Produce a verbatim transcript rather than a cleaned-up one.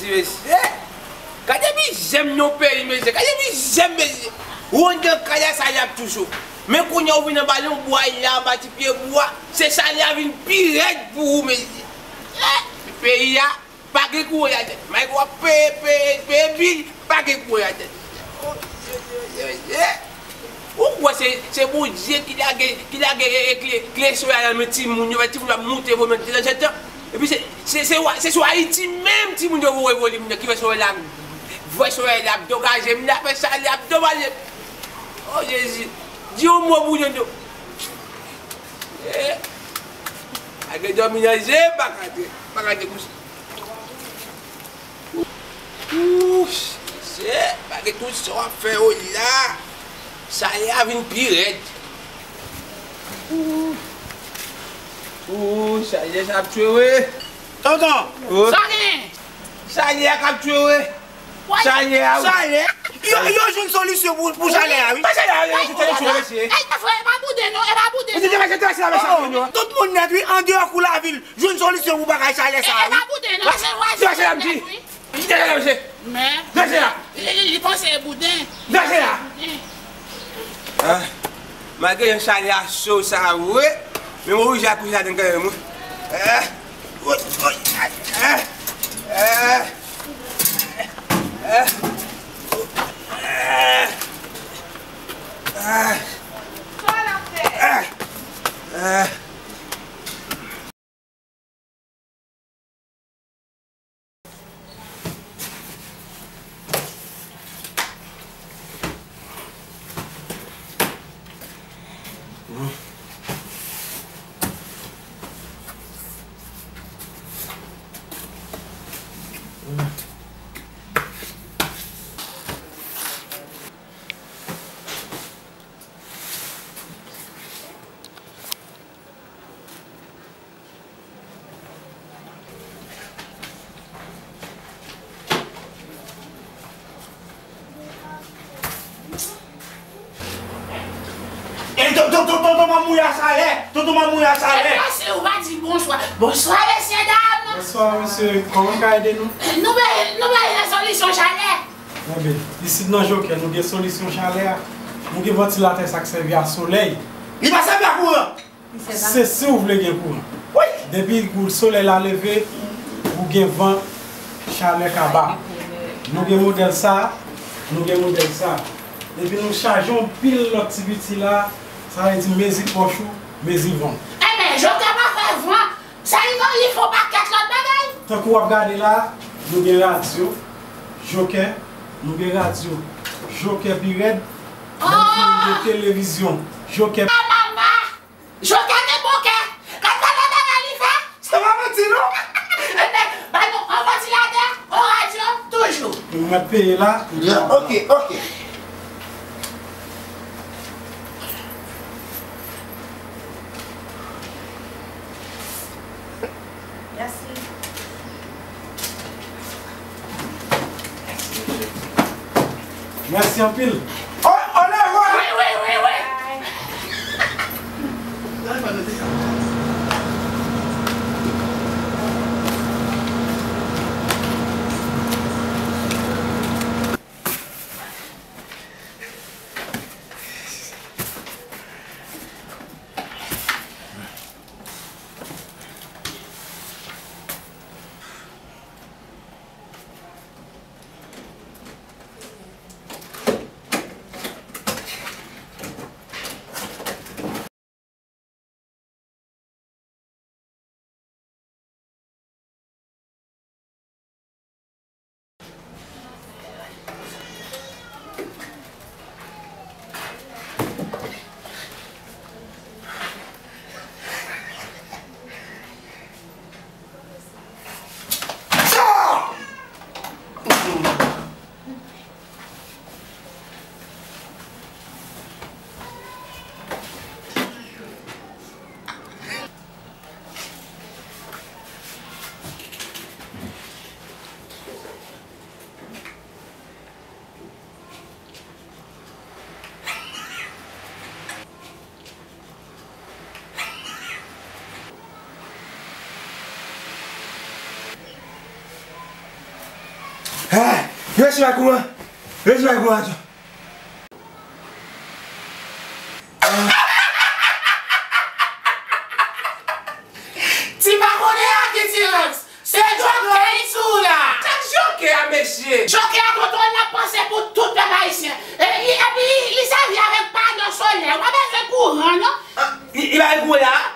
Mesye, gade mizè m nan peyi, mesye. Gade mizè m, mesye. Ou anndan kay la, salè ap touche w. Men kounye a ou vin anba yon bwa la, anba ti pye bwa, se salè a vin pi rèd pou ou, mesye. Eh, peyi a, pa gen kouran ladan l. Malgre w ap peye, peye, peye bil, pa gen kouran ladan l. Oh, mesye. Ou kwè se, se Bondye ki lage, ki lage, e, e, kle, kle solèy la nan men timoun yo, fè timoun yo ap moute voye nan desann setan. Epi se, se, se, se sou Ayiti menm timoun yo voye volim nan ki fè solèy la, fè solèy la ap domaje m, la fè salè ap domaje m. Oh Jezi, di yon mo pou Jojo. Eh, pa gen dòmi nan je, pa ka de, pa ka de kouche. Ouch, mesye, pa gen tout sa w ap fè yo la. Salè a vin pi rèd. Ouch, ouch, salè sa ap tchwe, wi. Tonton! Oh. Sa gen? Salè a k ap tchwe, wi. Salè a, wi. Salè? Yo, yo jwenn solisyon pou, pou salè a, wi. Pa salè a, yo jwenn solisyon, mesye. Ey, frè, e pa bouden, non, e pa bouden, non. Mesye, mesye, mesye, mesye, mesye, non. Tout moun nèt, wi, andeyò kou lavil. Jwenn solisyon pou bagay salè sa a, wi. Degaje la, m di. Degaje la, mesye. Degaje la. Li, li, li panse e bouden. Degaje la. Ah, malgre jan salè a cho sa a vre, men mwen oblije akouche ladan l kanmenm, wi. Ah, woy, woy, ah, ah, ah, ah. E, ton, ton, ton, tonton Mamouya sa lè! Tonton Mamouya sa lè! E pase ou pa di bonswa. Bonswa, mesye dam! Bonswa, mesye. Kòman m ka ede nou? Nou be-, nou bezwen solisyon chalè. Enben, isit nan Jokè, nou gen solisyon chalè a. Nou gen vantilatè sa k sèvi a solèy. Li pa sèvi a kouran! Se si w vle gen kouran. Wi. Depi kou solèy la leve, ou gen van, chalè ka ba. Nou gen modèl sa, nou gen modèl sa. Epi nou chaje yon pil lòt ti piti la, sa vle di mezi pòch ou, mezi van w. Enben, Jokè pa fè van, sa li fè, li fè yon pakèt lòt bagay. Tankou w ap gade la, nou gen radyo, Jokè, nou gen radyo, Jokè pi rèd, nou gen televizyon, Jokè. Jokè gen bon kè. Gad gade bagay li fè. Se pa manti, non. Enben, ba nou yon vantilatè, yon radyo, toujou. Nou mèt peye la. Ya, ok, ok. Mèsi. Mèsi anpil. O, olèvo! Wi, wi, wi, wi. Hey, yo si bay kouran. Yo si bay kouran tou. Ti pa konnen a ki ti rans. Se jokè li sou la. Chak jokè a mesye. Jokè a tonton l ap panse pou tout pèp ayisyen. E li, epi li sèvi avèk panno solè. Ou pa bezwen kouran non. Ah, li, li bay kouran la?